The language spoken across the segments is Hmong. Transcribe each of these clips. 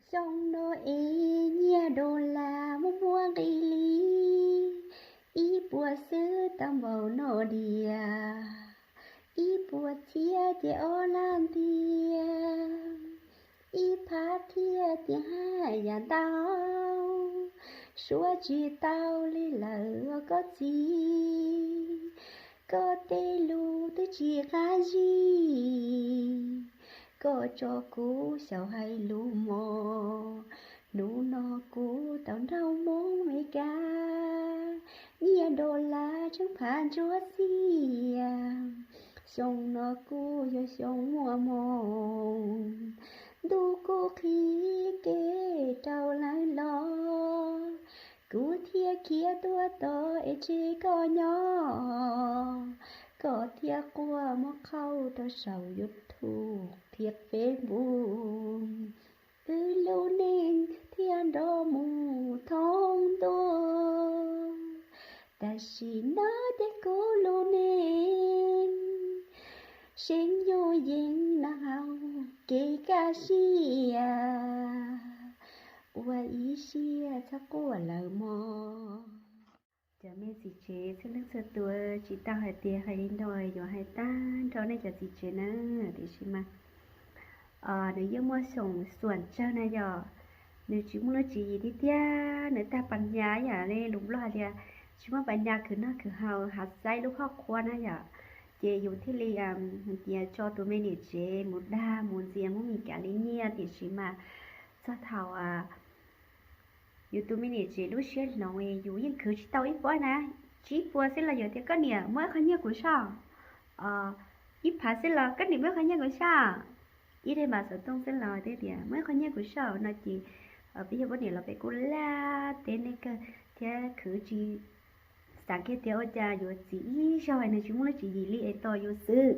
Xyoo no es nyiaj dollar muaj muaj nqi li ib puas xwb tau npaum no diam, ib puas txhiab ces ob lab ntiag, ib phav thiaj tias haj yam ntau, suav tsis tau li lawm os koj txiv, koj tej lus twb tsis qab zib, koj tso kuv xyaum hais lus mos, hnub no kuv tau nrauj Hmoob Mes Kas, nyiaj dollar tsheej phav ntsuab xiab, xyoo no kuj yog xyoo muaj hmoo, ntuj kuj qhib kev rau lawv los, kuv thiaj khiav tuaj tos es tseg koj nyob, koj thiaj quaj muab qhau rau saum YouTube thiab Facebook. Wb lub neej thiaj nrov mus thoob ntuj, tam sim no ces kuv lub neej seev yooj yeej no hauv kev kaj siab, ua ib siab txhob quaj lawm mog. Cov me txiv tsev txhua leej txhua tus, tsis tau hais tias hais li no yuav hais tag nrho nej cov txiv tsev na, tiam sis mas nws yeej muaj xyoo xuam tsawg na yom, nws tsis muaj lub tswv yim tiag tiag, nws tag pas nyas yam li lus Nplog hais tias tsis muaj pas nyas khwv noj khwv haus hav xaib lub khob qhua na yom, ces yus thiaj li hais tias tso tus me niam tsev mus dag mus ntxias Hmoob Mes Kas li nyiaj, tiam sis mas txog thaum yus tus me niam tsev lub siab hloov, yus yeej khwv tsis tau ib pob na, tsib puas xwb los yus tias koj niam muab ib qho nyiaj kuv soj, ib phav xwb los koj niam muab ib qho nyiaj kuv soj, ib daim npav xov tooj xwb los thiaj tias muab ib qho nyiaj kuv soj no ces peb yog poj niam los peb kuj laj teb nej kawg thiab khwv tsis xav kiag tias ua cas yuav txiv ib zaug nws tsis muaj lub tswv yim li es tos yus xwb.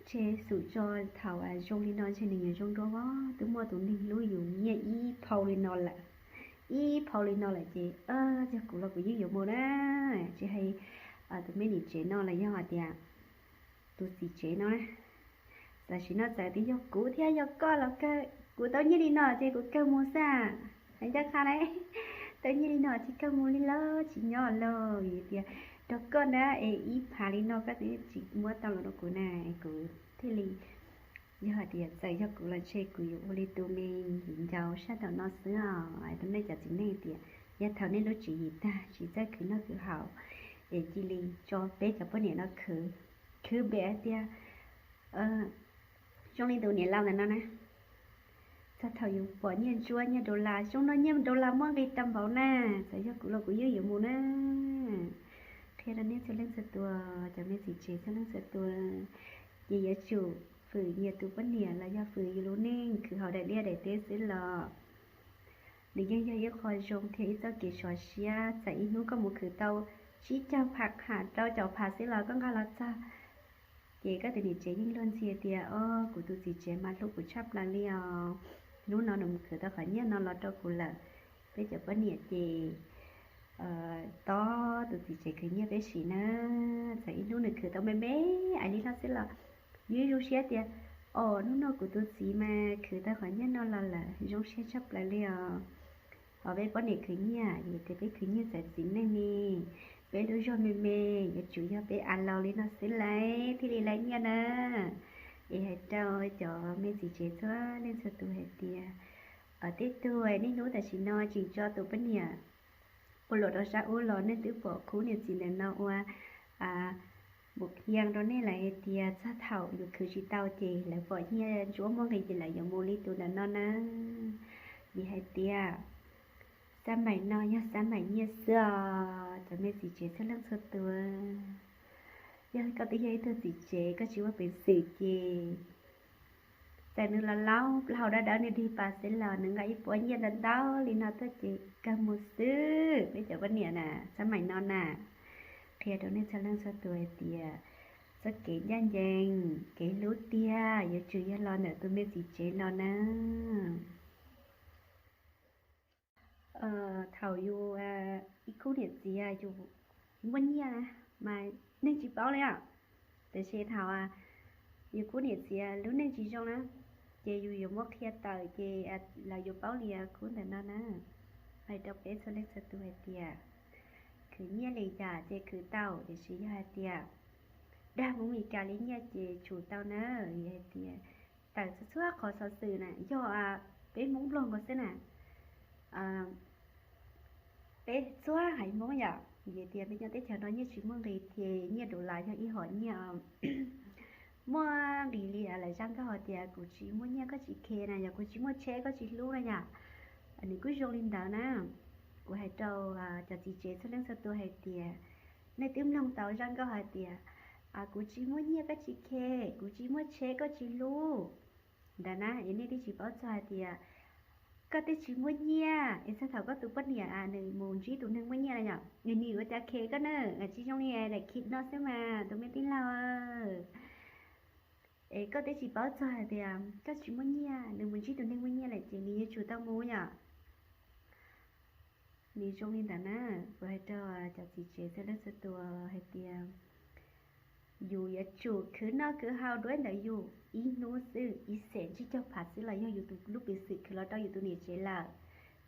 Ntshe xum tso thaum zoo li no ntshe nws yuav zoo dua os, twb muaj tus neeg hlub yus nyiaj ib phau li no lawm, ib phau li no lawm ces yog kuv los kuv yeej yuav mus na. Tsis hais tus me niam tsev no los yog hais tias tus txiv tsev no na, tam sim no txawm tias yog kuv thiab yog koj los kawg, kuv tau nyiaj li no ces kuv kawg mus xwb. Hais ncaj qha na, tau nyiaj li no ces kawg mus li lawm tsis nyob lawm. Yog tias rau koj na es ib phav li no koj twb tsis muab tau los rau kuv na, kuv thiaj li, yog hais tias txawm yog kuv los ntshe kuv yuav ua li tus me viv ncaus sab nraum no xwb os. Rau nej cov txiv neej tias yog thaum nej lub tswv yim tag tsis txawj khwv noj khwv haus es cia li tso peb cov poj niam no khwv, khwv npe hais tias zoo li tus niam laus ntawm no na, txog thaum yus pom nyiaj ntsuab nyiaj dollar, xyoo no nyiaj dollar muaj nqi tau npaum na, txawm yog kuv los kuv yeej yuav mus na. Qhia rau nej txhua leej txhua tus, cov me txiv tsev txhua leej txhua tus, ces yuav tsum fwm nyias tus poj niam los yog fwm yus lub neej khwv haus daim liaj daim teb xwb los nws yeej yog ib qho zoo thiab ib txoj kev sov siab. Txawm ib hnub koj mus khwv tau tsib caug phav, rau caum phav xwb los koj nqa los txog ces koj tus niam tsev yeej luag ntxhi tias, o, kuv tus txiv tsev mas hlub kuv tshaj plaws li os. Hnub no nws mus khwv tau qhov nyiaj no los rau kuv lawm. Peb cov poj niam ces tob tus txiv tsev khwv nyiaj peb siv na. Txawm ib hnub nws khwv tau me me ais li no xwb los yus zoo siab tias, o, hnub no kuv tus txiv mas khwv tau qhov nyiaj no los lawm, zoo siab tshaj plaws li os. Ho peb poj niam khwv nyiaj, yus tias peb khwv nyiaj txawv txiv neej ne, peb lub zog me me, yuav tsum yog peb a laus li no xwb lawm thiaj li laib nyiaj na. Es hais rau cov me txiv tsev txhua leej txhua tus hais tias, tej tug niaj hnub tam sim no tseem tso tus poj niam ua luam rau sab ub los nej twb pom khub niam txiv ntawm no ua npum khiam rau nej lawm hais tias txog thaum yus khwv tsis tau ces lawv pom nyiaj ntsuab muaj nqis ces lawv yuav mus li tus ntawm no na. Vim hais tias xab maim no yog xab maim nyiaj xwb os cov me txiv tsev txhua leej txhua tus. Yog koj twb yog ib tug txiv tsev koj tsis muaj peev xwm ces txawm nws los laub plaub hau dawb dawb nws dig pas xwb los nws nqa ib puas nyiaj ntau ntau li no tuaj ces kawg mus xwb peb cov poj niam na, xab maim no na. Qhia rau nej txhua leej txhua tus hais tias txoj kev ncaj ncees kev hlub tiag yuav tsum yog los ntawm tus me txiv tsev los na. Thaum yus ib khub niam txiv yus muaj nyiaj mas neeg tsis paub li os. Tiam sis thaum yus khub niam txiv lub neej tsis zoo na, Ces yus yuav muab qhia tawm ces lawv yuav paub li khub ntawm no na. Hais rau peb txhua leej txhua tus hais tias khwv nyiaj li cas ces khwv tau, tiam sis yog hais tias dag Hmoob Mes Kas li nyiaj ces tshum tau na. Vim hais tias tawm txhua txhua qhov xov xwm na yog peb Hmoob Nplog nkaus xwb na. Peb txhua haiv Hmoob yom, vim tias peb nyob teb chaws no nyiaj tsis muaj nqis ces nyiaj dollar yog ib hom nyiaj muaj nqis li. Lawv zaj nkauj hais tias kuv tsis muaj nyiaj koj tsis khe na, yog kuv tsis muaj tsheb koj tsis hlub na yom. Nws kuj zoo li ntawd na. Kuv hais rau cov txiv tsev txhua leej txhua tus hais tias nej twb mloog tau zaj nkauj hais tias kuv tsis muaj nyiaj koj tsis khe, kuv tsis muaj tsheb koj tsis hlub ntawd na, es nej twb tsis paub txog hais tias koj twb tsis muaj nyiaj es txog thaum koj tus poj niam nws mus ntsib tus neeg muaj nyiaj na yom, nws ua cas khe koj na. Tsis zoo li daim khiv no xwb mas tus me tij laug. Es koj twb tsis paub txog hais tias koj tsis muaj nyiaj, nws mus ntsib tus neeg muaj nyiaj lawm ces nws yuav tsum tau mus yom. Nws zoo li ntawd na. Kuv hais rau cov txiv tsev txhua leej txhua tus hais tias yus yuav tsum khwv noj khwv haus dua ntawm yus ib hnub xwb, ib xees tsib caug phav xwb los yog yus tus lub peev xwm khwv los rau yus tus niam tsev lawm,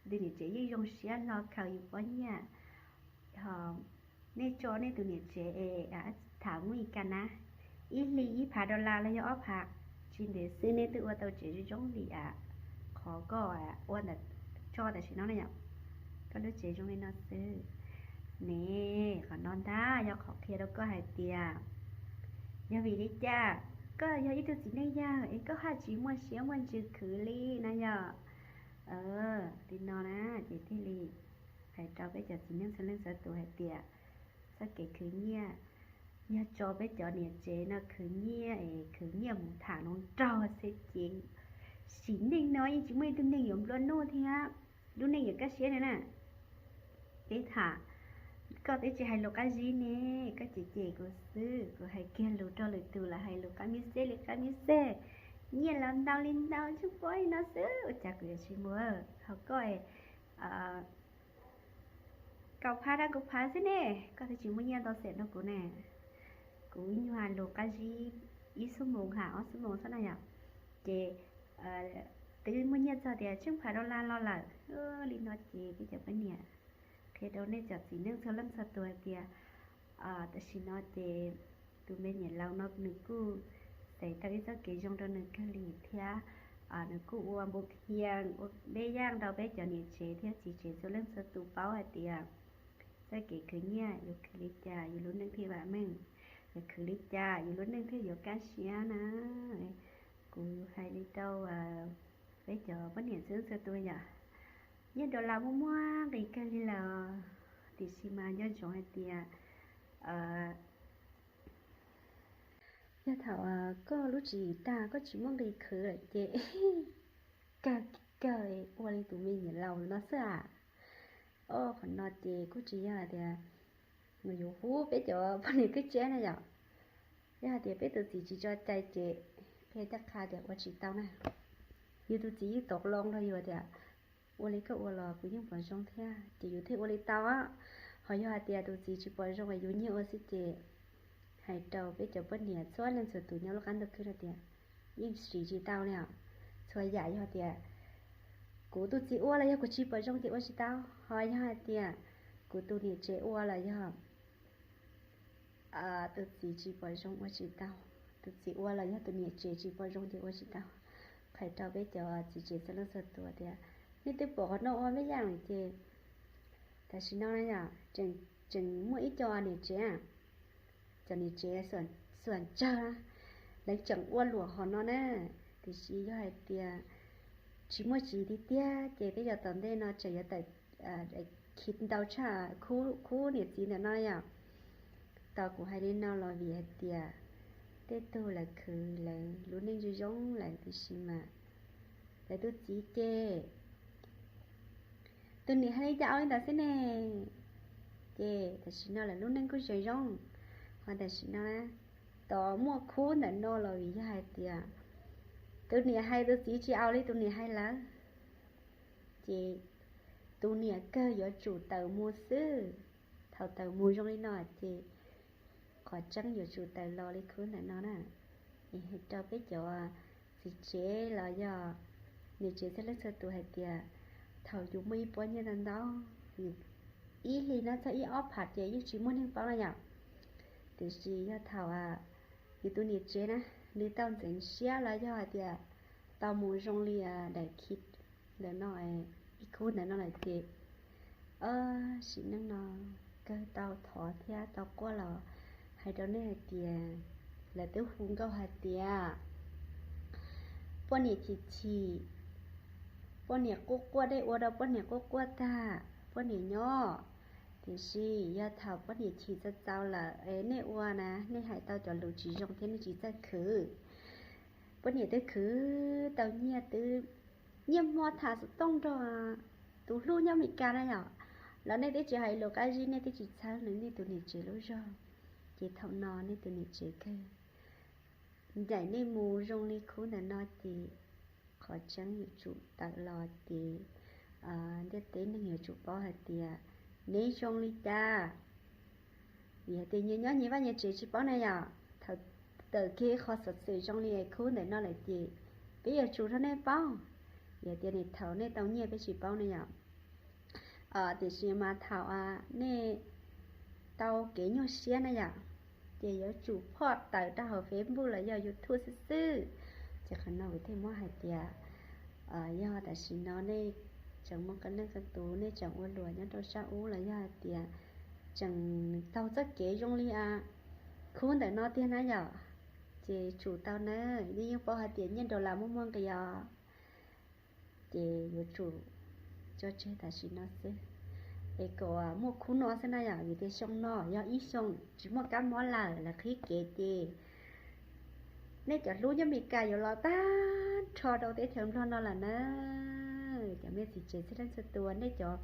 tus niam tsev yeej zoo siab hlo khaws yus pob nyiaj. Ho nej tso nej tus niam tsev es tham Hmoob Mes Kas na, ib hlis ib phav dollar los yog ob phav, tsis ntev xwb nej twb ua tau tsev zoo zoo li qhov koj ua ntawm tso tam sim no na yom. Koj lub tsev zoo li no xwb ne. Qhov no ntag yog qhov qhia rau koj hais tias yog vim li cas koj yog ib tug txiv neej yawg es koj haj tsis muaj siab muaj ntsws khwv li na yom. Li no na, ces thiaj li hais rau peb cov txiv neej txhua leej txhua tus hais tias txoj kev khwv nyiaj yog tso peb cov niam tsev no khwv nyiaj es khwv nyiaj mus tham hluas nraug xwb ces sim neej no yeej tsis muaj ib tug neeg yuav nplua nuj thiab lub neej yuav kaj siab li na. Peb tham, koj twb tsis hais lus qab zib ne, koj cem cem kuv xwb, kuv hais kiag lus rau lwm tus lawv hais lus qab mib xej li qab mib xej, nyiaj los ntau li ntau tseem pom li no xwb ua cas kuv yuav tsis muaj. Ho koj kaum phav rau kaum phav xwb ne, koj twb tsis muaj nyiaj ntau xeem rau kuv ne. Kuv nyuag lus qab zib ib xuab moos ha ob xuab moos xwb na yom, ces twb muaj nyiaj txog tias tsheej phav dollar los lawm. Li no ces peb cov poj niam qhia rau nej cov txiv neej txhua leej txhua tus hais tias tam sim no ces tus me niam laus no nws kuj xav tau ib txoj kev zoo rau nws kawg li thiab. Nws kuj ua npu khias ua peb yaaj rau peb cov niam tsev thiab txiv tsev txhua leej txhua tus paub hais tias txoj kev khwv nyiaj yuav khwv li cas yus lub neej thiaj vam meej, yuav khwv li cas yus lub neej thiaj yuav kaj siab na. Kuv hais li rau peb cov poj niam txhua leej txhua tus yom, nyiaj dollar muaj muaj nqis kawg li lawm, tiam sis mas nco ntsoov hais tias yog thaum koj lub tswv yim tag koj tsis muaj nqis khwv lawm ces kawg kawg ua li tus me niam laus no xwb as. Qhov no ces kuj tsis yog hais tias yuav hu peb cov poj niam kev tseeb na yom. Yog hais tias peb tus txiv tsis tso cai ces qhia tej qha tias ua tsis tau na. Yus tus txiv yeej tau loo rau yus tias ua li koj ua los kuv yeej pom zoo thiab ces yus thiaj ua li tau. Ho yog hais tias tus txiv tsis pom zoo es yuav nyiag ua xwb ces hais rau peb cov poj niam txhua leej txhua tus nyob lub qab ntuj khwb hais tias yeej siv tsis tau li os. Txhua yam yog tias kuv tus txiv ua los yog kuv tsis pom zoo ces ua tsis tau. Ho yog hais tias kuv tus niam tsev ua los yog tus txiv tsis pom zoo ua tsis tau. Tus txiv ua los yog tus niam tsev tsis pom zoo ces ua tsis tau. Qhia rau peb cov txiv tsev txhua leej txhua tus tias nej twb pom qhov no ua peb yaaj lawm ces tam sim no na yom, tseem muaj ib co niam tsev, cov niam tsev xuam tsawg, lawv tseem ua luam hov no na. Tiam sis yog hais tias tsis muaj txiv tiag tiag ces peb cov tom ntej no tseem yuav tawm khiv ntau tshaj khub niam txiv ntawm no yom. Tau kuv hais li no los vim hais tias tej tug lawv khwv lawv lub neej zoo zoo lawm tiam sis mas lawv tus txiv ces tus niam hais li cas ua li ntawd xwb ne. Ces tam sim no lawv lub neej kuj zoo zoo, ho tam sim no tos muaj khub ntawm no los vim yog hais tias tus niam hais tus txiv tsis au li tus niam hais lawm. Ces tus niam kawg yuav tsum tawm mus xwb. Thaum tawm mus zoo li no ces qhov tseeb yuav tsum tawm los li khub ntawm no na. Es hais rau peb cov txiv tsev los yog niam tsev txhua leej txhua tus hais tias thaum yus muaj ib pob nyiaj ntau ntau, ib hlis no txog ib ob phav ces yeej tsis muaj neeg paub na yom. Tiam sis yog thaum yus tus niam tsev na, nws tau ntxeev siab los yog hais tias tau mus zoo li daim khi ntawm no, ib khub ntawm no lawm ces, sim neej no kawg tau thov thiab tau quaj los hais rau nej hais tias lawv twb hu nkauj hais tias poj niam chim chim, poj niam quaj quaj, dej ua rau poj niam quaj quaj tag poj niam nyob. Tiam sis yog thaum poj niam chim txaus txaus lawm es nej ua na, nej hais tau cov lus tsis zoo thiab nej tsis txawj khwv, poj niam twb khwv tau nyiaj twb, nyiaj hmo tham xov tooj nrog tus hlub nyob Amelikas na yom, los nej twb tsis hais lus qab zib, nej twb tsis txhawb nws, nej tus niam tsev lub zog. Ces thaum no nej tus niam tsev kawg ncaim nej mus zoo li khub ntawm no ces qhov tseeb yuav tsum tawm los ces ntiaj teb neeg yuav tsum paub hais tias neb zoo li cas. Vim hais tias nyias nyob nyias vaj nyias tsev tsis paub na yom, thaum tawm kiag qhov xov xwm zoo li khub ntawm no lawm ces peb yuav tsum rau nej paub. Vim hais tias nws thaum nej tau nyiaj peb tsis paub na yom. Tiam sis mas thaum nej tau kev nyuaj siab na yom, ces yuav tsum phoj tawm rau hauv Facebook los yog YouTube xwb xwb. Ces qhov no kuv thiaj muab hais tias yog tam sim no nej tseem muaj qee leej qee tus nej tseem ua luam nyob rau sab ub los yog hais tias tseem taug txoj kev zoo li khub ntawm no tiag na yom, ces tsum tau na, yeej yeej paub hais tias nyiaj dollar muaj muaj nqis os. Ces yuav tsum tso tseg tam sim no xwb, es kom muaj khub no xwb na yom, vim tias xyoo no yog ib xyoo tsis muaj kab mob lawm, lawv qhib kev ces nej cov hlub nyob Amelikas yuav los tag nrho rau teb chaws Nplog no lawm na. Cov me txiv tsev txhua leej txhua tus, nej cov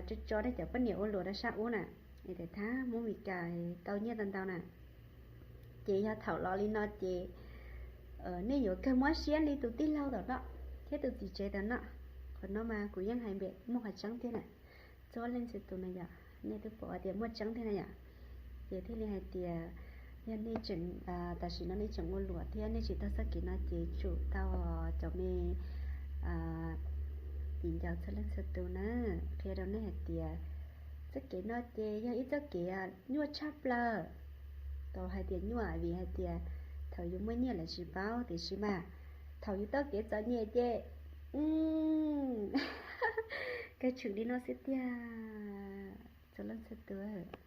tso tso nej cov poj niam ua luam rau sab ub na, es tias thab Hmoob Amelikas tau nyiaj tau ntau na, ces yog thaum los li no ces nej yuav kawg mob siab li tus tij laug tom no thiab tus txiv tsev tom no. Qhov no mas kuv yeej hais npe muaj qhov tseeb thiab na. Txhua leej txhua tus na yom, nej twb pom tias muaj tseeb thiab na yom. Ces thiaj li hais tias yog nej tseem, tam sim no nej tseem ua luam thiab nej tsis taug txoj kev no ces tsum tau cov me viv ncaus txhua leej txhua tus na. Qhia rau nej hais tias txoj kev no ces yog ib txoj kev nyuaj tshaj plaws. Tau hais tias nyuaj vim hais tias thaum yus muaj nyiaj lawv tsis paub, tiam sis mas thaum yus tau kev txom nyem ces kawg tshwm li no xwb tiag. Txhua leej txhua tus.